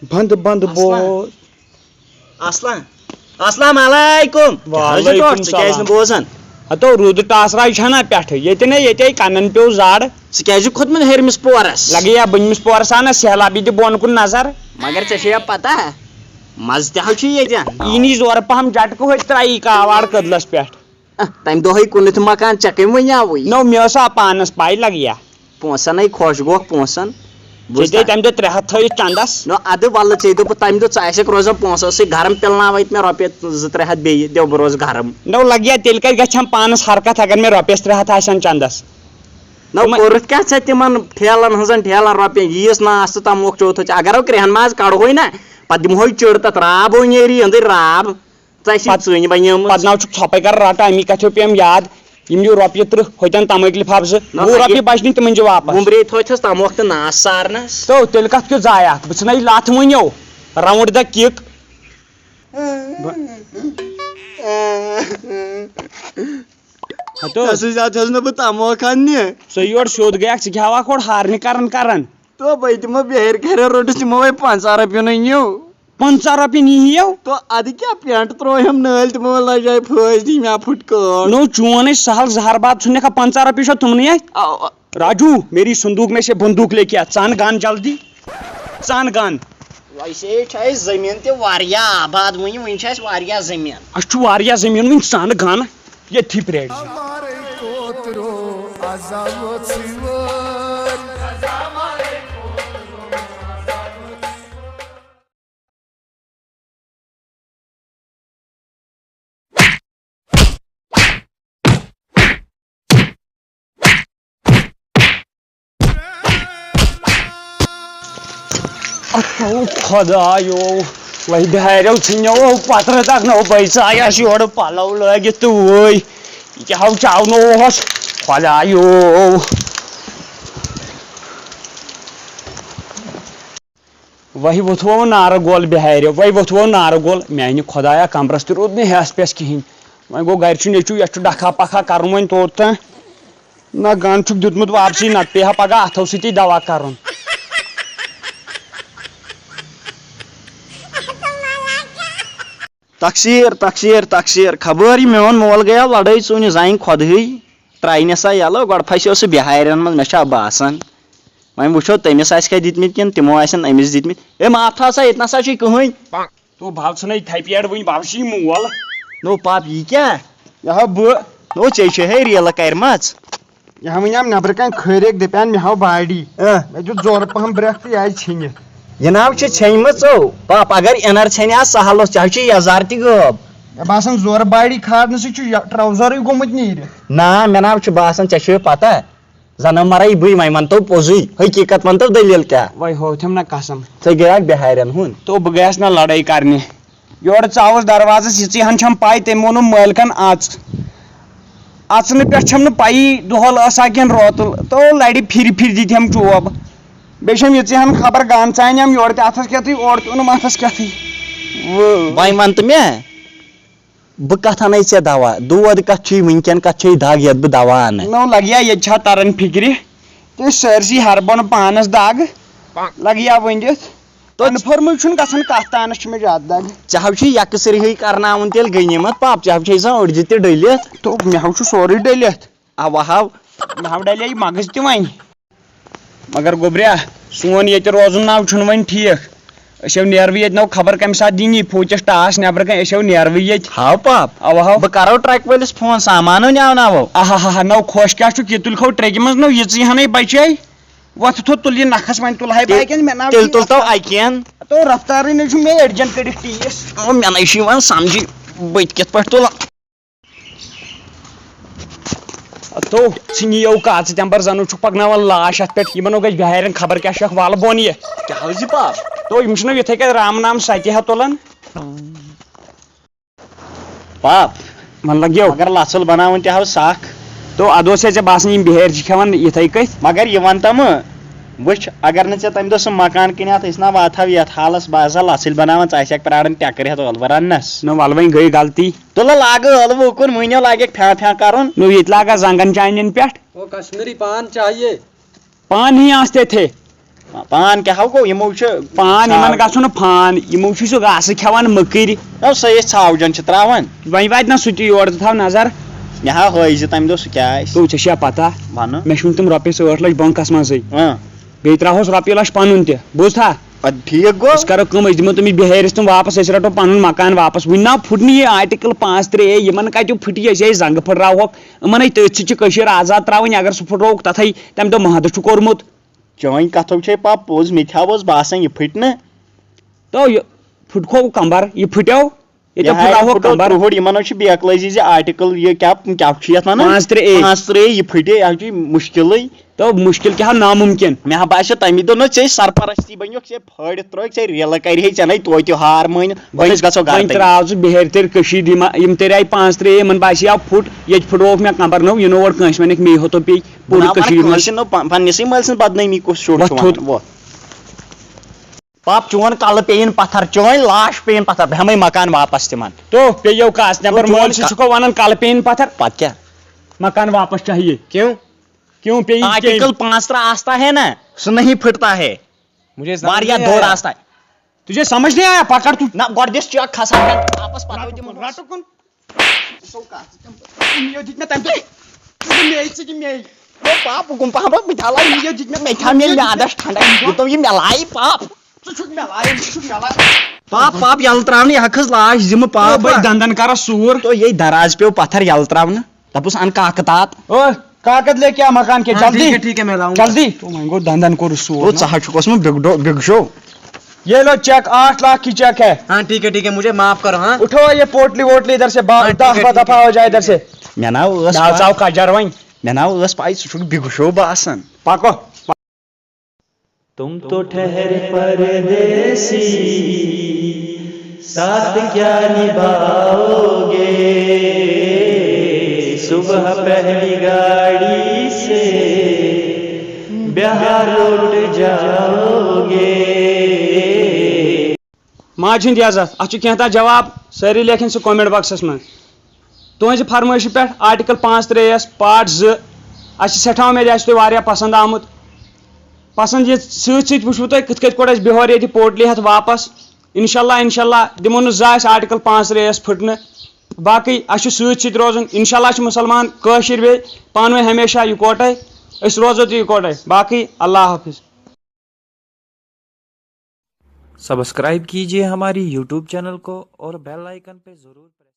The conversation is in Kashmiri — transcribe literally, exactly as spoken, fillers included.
بند بند اصلان۔ بوز۔ اصلان۔ السلام علیکم۔ کیٛاہ حظ چھُ وعلیکم ٹوٹھ؟ ژٕ کیٛازِ نہٕ السلام۔ بوزان؟ ہتو، روٗدٕ ٹاسراے چھنا پٮ۪ٹھٕ، ییٚتہِ نے ییٚتے کنن پیوٚو زڑ۔ ژٕ کیٛازِ چھُکھ کھوٚتمُت ہیٚرمِس پورس؟ لگے یا بٔنمِس پورس آو نہ سہلابی تہِ بۄن کُن نظر۔ مگر ژےٚ چھے یا پتہ، مزٕ تہِ حظ چھُ ییٚتٮ۪ن۔ یی نی زورٕ پہم جٹکہٕ ہوٚتہِ ترٛایی کاوڑ کٔدلس پٮ۪ٹھ۔ اہ، تمہِ دۄہٕے کُنُتھ مکان، ژےٚ کٔمۍ ونیاوُے؟ نو، مےٚ ٲس آ پانس پاے لگیا۔ پونسن ہے خۄش گوکھ پونسن۔ بوٗزتھا؟ ژےٚ دِتۍ تمہِ دۄہ ترٛےٚ ہتھ تھٲیِتھ چندس۔ نو ادٕ ولہٕ، ژےٚ دوٚپُتھ تمہِ دۄہ ژٕ آسکھ روزان پونسو سۭتۍ گرم، پِلناوَے مےٚ رۄپیہِ زٕ ترٛےٚ ہتھ بیٚیہِ، دِیو بہٕ روزٕ گرم۔ نو لگیا تیٚلہِ کتہِ گژھِ ہم پانس حرکت اگر مےٚ رۄپیس ترٛےٚ ہتھ آسن چندس؟ نو تِمن کوٚرُتھ کیٛاہ ژےٚ تِمن ٹھیلن ہٕنٛزن ٹھیلن رۄپین؟ ییٖژ ناس تہٕ تموکھ چوتھ، اگر او کرٛہن ماز کڑہوے نا، پتہٕ دِمہوے چِڑ تتھ، راب ہو نیری أنٛدٕرۍ راب۔ ژےٚ چھِ پت-، ژٕنۍ بنیمٕژ۔ پتہٕ ناو چھُکھ ژھۄپے کران رٹان، امی کتھِ پیٚم یاد، یِم دِیِو رۄپیہِ ترٕٛہ، ہوٚتٮ۪ن تمٲکلہِ پھپھ زٕ، نہ، وُہ لگہِ۔ رۄپیہِ بچنہِ تِمن جوابس۔ وُمبرے تھوٚو چھس تموکھ تہٕ ناس سارنس۔ تو تیٚلہِ کتھ کیُتھ ضایع؟ بہٕ ژھٕنے لتھ وُنیو، round the kick۔ بہٕ-، ہتو۔ ژےٚ سۭتۍ زیادٕ چھُس نہٕ بہٕ تموکھ اننہِ۔ ژٕ یور سیوٚد گٔیکھ، ژٕ کیٛاہ ہاوکھ اورٕ ہارنہِ کران کران؟ تو بہٕ تِمو بِہٲرۍ کھرٮ۪ن روٚٹُس، تِمو وَے پنٛژاہ رۄپیہِ نہٕ نِیِو۔ پنٛژاہ رۄپیہِ نِیِو؟ تو اَدٕ کیٛاہ، پٮ۪نٛٹ ترٛووہم نٲلۍ، تِمو وَے لَجایہِ پھٲسۍ دِنۍ، مےٚ پھُٹ کٲڈ۔ نو، چون ہے سہل زہر باد ژھُنکھا، پنٛژاہ رۄپیہِ چھو تِمنٕے اَتھِ؟ آ، آ۔ راجو، میری صندوق میں سے بندوق لے کے آ، ژان گان جلدی، ژان گان۔ ویسے چھُ اَسہِ زٔمیٖن تہِ واریاہ آباد وُنہِ، وُنہِ چھُ اَسہِ واریاہ زٔمیٖن۔ اَسہِ چھُ واریاہ زٔمیٖن وُنہِ، ژان گان۔ ییٚتھی پرٛٲرۍ زِ۔ اتھو خدایو، وۄنۍ بہاریو ژھٕنیو پترٕ تکنو بٲے ژایس یورٕ پلو لٲگِتھ تہٕ وٲے۔ یہِ کیٛاہ ہو چاونوہس خدایو۔ وۄنۍ ووٚتھوو نارٕ گول بِہارِ، وۄنۍ ووٚتھوو نارٕ گول۔ میانہِ خۄدایا، کمرس تہِ روٗد نہٕ ہٮ۪س پٮ۪س کِہیٖنۍ۔ وۄنۍ گوٚو گرِ چھُ نیٚچوٗ، یَتھ چھُ ڈکھا پکھا کرُن وۄنۍ توٚت تام۔ نہ گنٛڈ چھُکھ دیُتمُت واپسٕے، نتہٕ پیٚیہِ ہا پگاہ اتھو سۭتی دوا کرُن۔ تقصیر، تقصیر، تقصیر۔ خبر یہِ میون مول گٔیا لڑٲے ژوٗنہِ زنہِ خۄدہٕے۔ ترٛاینہِ سا یَلہٕ، گۄڈٕ پھسیو سُہ بِہارٮ۪ن منٛز، مےٚ چھا باسان۔ وۄنۍ وٕچھو تٔمِس آسہِ کھا دِتمٕتۍ کِنہٕ تِمو آسن أمِس دِتمٕتۍ۔ ہے، ماف تھاو سا، ییٚتہِ نسا چھُے کٕہٕنۍ۔ تو بھاو ژھٕنے تھپہِ اَڑٕ وٕنہِ، بہٕ ہا چھُس یہِ مول۔ نو پاپ، یہِ کیٛاہ؟ یہِ ہا بہٕ۔ نو ژےٚ چھے ہے ریلہٕ کرِمژ۔ یہِ ہا وٕنہِ آو نٮ۪برٕ کنہِ کھٲرِکھ، دپیان مےٚ ہاو باڈی۔ اہ۔ مےٚ دیُت زورٕ پہم برٛکھ تہٕ یہِ آیہِ ژھیٚنِتھ۔ یہِ ناو چھِ ژھیٚنمٕژ ژو۔ پاپ، اگر اِنر ژھیٚنہِ ہا سہل اوس، ژےٚ ہا چھُے یزار تہِ غٲب۔ مےٚ باسان زورٕ باڈی کھارنہٕ سۭتۍ چھُ یہِ ٹراوزرٕے گوٚمُت نیٖرِتھ۔ نا، مےٚ ناو چھُ باسان، ژےٚ چھُے پتہ۔ زنہٕ مرے بٕے، وۄنۍ ونتو پوٚزُے، حقیقت ونتو دٔلیٖل کیٛاہ۔ وۄنۍ ہوتھم نہ قسم۔ ژٕ گٔیاکھ بِہارٮ۪ن ہُنٛد۔ تو بہٕ گٔیس نہ لڑٲے کرنہِ۔ یورٕ ژاوُس دروازس یِژٕے ہن چھم پاے، تٔمۍ ووٚنُم مٲلکن اژ۔ اژنہٕ پٮ۪ٹھ چھم نہٕ پیی دۄہل ٲسا کِنہٕ روتل۔ تو لڑِ پھِرِ پھِرِ دِتِم چوب۔ بیٚیہِ چھم یِژٕے ہن خبر گان ژانٮ۪م یورٕ تہِ اتھس کٮ۪تھٕے، اورٕ تہِ اوٚنُم اتھس کٮ۪تھٕے۔ وٲے۔ وۄنۍ ون تہٕ مےٚ، بہٕ کتھ انے ژےٚ دوا؟ دود کتھ چھُے وٕنکٮ۪ن، کتھ چھے دگ یتھ بہٕ دوا انہٕ؟ نو لگیا ییٚتہِ چھا تران فکرِ، تہٕ سٲرسٕے ہر بۄن پانس دگ لگیا ؤنِتھ۔ تو کنفرمٕے چھُنہٕ گژھان کتھ تانس چھِ مےٚ زیادٕ دگ۔ ژےٚ ہاو چھُے یکہٕ سٕرۍ ہٕے کرناوُن تیٚلہِ غنیٖمت پاپ، ژےٚ ہاو چھے سا أڑجہِ تہِ ڈٔلِتھ۔ تو مےٚ ہاو چھُ سورُے ڈٔلِتھ۔ اوا ہاو۔ مےٚ ہاو ڈلے یہِ مغز تہِ وۄنۍ۔ مگر گوٚبریا، سون ییٚتہِ روزُن ناو چھُنہٕ وۄنۍ ٹھیٖک۔ أسۍ ہو نیروٕے ییٚتہِ، نو خبر کمہِ ساتہٕ دِنۍ یہِ فوٗچس ٹاس نیبرٕ کنہِ، أسۍ ہو نیروٕے ییٚتہِ۔ ہاو پاپ۔ اوا ہاو۔ بہٕ کرو ٹرٛکہِ وٲلِس فون، سامانو نیاوناوو۔ آہا ہا ہا، نو خۄش کیٛاہ چھُ، یہِ تُلۍ کھو ٹرٛکہِ منٛز، نو یِژٕے ہنٕے بچے۔ وۄتھٕ تھوٚد تُل یہِ نکھس، وۄنۍ تُلہٕ ہاے بہٕ تیٚلہِ، اَکہِ اَنٛدٕ، مےٚ ناو تیٚلہِ چھُ تُل تو یہِ۔ اَکہِ اَنٛدٕ۔ تو رفتارٕے نہ چھُ مےٚ أڈجن کٔڑِتھ ٹیٖس۔ او، مےٚ نَے چھُ یِوان سمجھی، بہٕ تہِ کِتھ پٲٹھۍ تُلہٕ۔ تو ژھٕنہِ یو کاژٕ تمبر زنو چھُکھ پکناوان لاش اتھ پٮ۪ٹھ، یِمن ہو گژھِ بِہارٮ۪ن خبر کیٛاہ چھُ اکھ والہٕ بۄن یہِ۔ کیٛاہ حظ یہِ پاپ؟ تو یِم چھِنہ یِتھے کٔنۍ رام نام ستہِ ہا تُلان۔ پاپ، وَن لَگیو۔ مگر لژھُل بناوُن تہِ ہاو سکھ۔ تو ادٕ اوس ہے ژےٚ باسان یِم بِہٲرۍ چھِ کھٮ۪وان یِتھے کٔنۍ۔ مگر یہِ وَن تہٕ مہٕ، وٕچھ، اگر نہٕ ژےٚ تَمہِ دۄہ سُہ مکان کٕنہِ ہا، أسۍ نا واتہٕ ہاو یَتھ حالس، بہٕ حظ ہا لژھٕلۍ بناوان، ژٕ آسہِ ہاکھ پرٛاران ٹٮ۪کرِ ہٮ۪تھ ٲلوٕ رننس۔ نہ وَلہٕ وۄنۍ گٔے غلطی۔ تُلہٕ لاگہٕ ٲلوٕ اُکُن، وٕنیو لاگٮ۪کھ پھیٛاں پھیٛاں کرُن۔ نو ییٚتہِ لاگا زنٛگن چانٮ۪ن پٮ۪ٹھ۔ وہ کشمیری پان چاہیے۔ پان ہی آستے تھے۔ پان کیٛاہ ہا گوٚو؟ یِمو چھُ پان یِمن ژھاو-، گژھُن نہٕ پان، یِمو چھُ سُہ گاسہٕ کھٮ۪وان مٔکٕرۍ۔ نہ، سُہ أسۍ ژھاوجن چھِ تراوان۔ وۄنۍ واتہِ نہ سُہ تہِ یور، ژٕ تھاو نظر۔ مےٚ ہا ہٲیزِ تَمہِ دۄہ سُہ کیٛاہ آسہِ۔ تو ژےٚ چھےٚ پتہ، وَنہٕ۔ مےٚ چھُنہٕ تِم رۄپیہِ ٲٹھ لَچھ بنٛک آسمان سٕے۔ اۭں۔ بیٚیہِ ترٛاوہوس رۄپیہِ لَچھ پَنُن تہِ، بوٗزتھا؟ اَدٕ ٹھیٖک گوٚو۔ أسۍ کَرو کٲم، أسۍ دِمو تٔمِس بِہٲرِس تِم واپَس، أسۍ رَٹو پَنُن مکان واپَس۔ وٕنہِ نا پھُٹ نہٕ یہِ آرٹیکل پانٛژھ ترٛےٚ اے، یِمَن کَتیو پھٕٹہِ، أسۍ ہے زنٛگہٕ پھٕٹراوہوکھ۔ یِمَن ہے تٔتھۍ سۭتۍ چھِ کٔشیٖر آزاد ترٛاوٕنۍ، اگر سُہ پھٕٹرووُکھ، تَتھَے تَمہِ دۄہ محدٕ چھُ کوٚرمُت۔ چٲنۍ کَتھو چھے پَپ پوٚز، مےٚ تہِ ہا اوس باسان یہِ پھٕٹہِ نہٕ۔ تو یہِ پھٕٹکھو کَمبَر، یہِ پھٕٹیو۔ ییٚتہِ یہِ ہا پھٕٹراوہوکھ پھٕٹو کمبر۔ ترٛوہُر، یِمن حظ چھِ بیکلٲزی زِ آرٹیکل یہِ کیٛاہ، کیٛاہ چھُ یَتھ وَنان؟ پانٛژھ ترٛےٚ اے۔ پانٛژھ ترٛےٚ اے یہِ پھٕٹے، یہِ حظ چھُ مُشکِلٕے۔ تو مُشکِل کیٛاہ، نامُمکِن۔ مےٚ ہا باسیو تَمی دۄہ نہ ژےٚ سرپرستی بنیوکھ، ژےٚ پھٲڑِتھ ترٲوۍ، ژےٚ ریلہٕ کَرِ ہے، ژےٚ نَے توتہِ ہار مٲنِتھ۔ وۄنۍ أسۍ گژھو گرٕ وۄنۍ تیٚلہِ۔ ترٛاو ژٕ بِہٲرۍ تیٚلہِ کٔشیٖرِ، یِم، یِم تیٚلہِ آیہِ پانٛژھ ترٛےٚ اے، یِمن باسیو پھُٹ، ییٚتہِ پھٕٹرووُکھ مےٚ کمبر نوٚو، یہِ نوٚو اورٕ کٲنٛسہِ وَنٮ۪کھ مے ہوتو پیٚیہِ پوٗرٕ بہٕ نہ وَنہٕ کٔشیٖرِ منٛز۔ کٲنٛسہِ نہٕ، پن-، پننِسٕے مٲلۍ سٕنٛز بدنٲمی کُس شُر چھُ وۄتھ تھوٚد۔ وَنان، وۄتھ۔ پاپ، چون کلہٕ پیٚیِن پتھر، چٲنۍ لاش پیٚیِن پتھر، بہٕ ہٮ۪مے مکان واپس تِمن۔ تو پیٚیو کس نمبر تو چون مٲلۍ سُہ کا-، چھُکھ ونان کلہٕ پیٚیِن پتھر۔ پتہٕ کیٛاہ؟ مکان واپس چاہیے۔ کیوں؟ کیوں پیٚیہِ آرٹیکل پانٛژھ ترٛہ آستا ہے نا، سُہ نہیں پھٹتا ہے۔ مجھے سمجھ واریاہ نہیں دوٚر آیا۔ آستا ہے۔ تجھے سمجھ نہیں آیا، پکڑ تو۔ نہ، گۄڈٕ دِس چیک کھسان واپس، پتہٕ رٹُکھ دِمو۔ کُن، رٹُکھ کُن۔ سو کتھ، ژٕ کیٛاہ، یہِ دِتۍ مےٚ تَمہِ دۄہ، ژٕ دِ مے، ژٕ دِ مے۔ او پاپہٕ گوٚم پاپہٕ، بہٕ تھاوٕ یہِ دِتۍ مےٚ، مےٚ تھاو مےٚ میادس ٹھنڈا، یہِ دوٚپ یہِ مےٚ لایہِ پاپ۔ ژٕ چھُکھ مےٚ لایان، ژٕ چھُکھ مےٚ لایان۔ پاپ، پاپ، یلہٕ ترٛاونہٕ، یہِ ہا کھٔژ لاش ذمہٕ پاپ۔ بٔلۍ دنٛدن کرس سوٗر۔ تو یے دراز پیوٚو پتھر یلہٕ ترٛاونہٕ، دوٚپُس اَن کاکہٕ تات۔ او، کاکد لے کیا مکان کے، ہاں، جلدی۔ ٹھیک ہے، ٹھیک ہے، میں لاؤں گا۔ جلدی۔ تو وۄنۍ گوٚو دنٛدن کوٚرُس سوٗر او، نا۔ ژٕ ہا چھُکھ اوسمُت بِگ ڈو-، بِگ شو۔ یہ لو چیک، آٹھ لاکھ کی چیک ہے۔ ہاں، ٹھیک ہے، ٹھیک ہے، مجھے معاف کرو، ہاں۔ اٹھو یہ پوٹلی ووٹلی ادھر سے، با-، ہاں، ٹھیک ہے، دفعہ ٹھیک ہے، دفعہ ہو جائے ادھر سے۔ مےٚ نا ٲس ڈاو پاے، ژاو کجر وۄنۍ۔ مےٚ نا ٲس پاے ژٕ چھُکھ بِگ شو باسان۔ پکو۔ تم تو ٹھہرے پردیسی، ساتھ کیا نبھاؤ گے؟ صبح پہلی گاڑی سے بہار لوٹ جاؤ گے۔ ماجہِ ہُنٛد عزت، اتھ چھُ کینٛہہ تام جواب، سٲری لیکھن سُہ کمنٹ باکسس منٛز۔ تُہنٛزِ فرمٲیشہِ پٮ۪ٹھ آرٹیکل پانٛژھ ترٛیٚیس پارٹ زٕ، اسہِ چھِ سٮ۪ٹھاہ اُمید یہِ آسہِ تۄہہِ واریاہ پسنٛد آمُت۔ پسنٛد یہِ سۭتۍ سۭتۍ وٕچھوٕ تۄہہِ کِتھ کٔنۍ کوٚڑ اَسہِ بِہور ییٚتہِ پوٹلی ہٮ۪تھ واپس۔ انشاءاللہ، انشاءاللہ دِمو نہٕ زانٛہہ أسۍ آرٹیکل پانٛژھ ترٛیٚیس پھٕٹنہٕ۔ باقٕے اَسہِ چھُ سۭتۍ سۭتۍ روزُن۔ انشاءاللہ چھِ مُسلمان کٲشِر بیٚیہِ پانہٕ ؤنۍ ہمیشہ یِکوَٹَے۔ أسۍ روزو تہِ یِکوَٹَے۔ باقٕے اللہ حافظ۔ सब्सक्राइब कीजिए हमारी यूट्यूब चैनल को और बेल आइकन पे ज़रूर प्रेस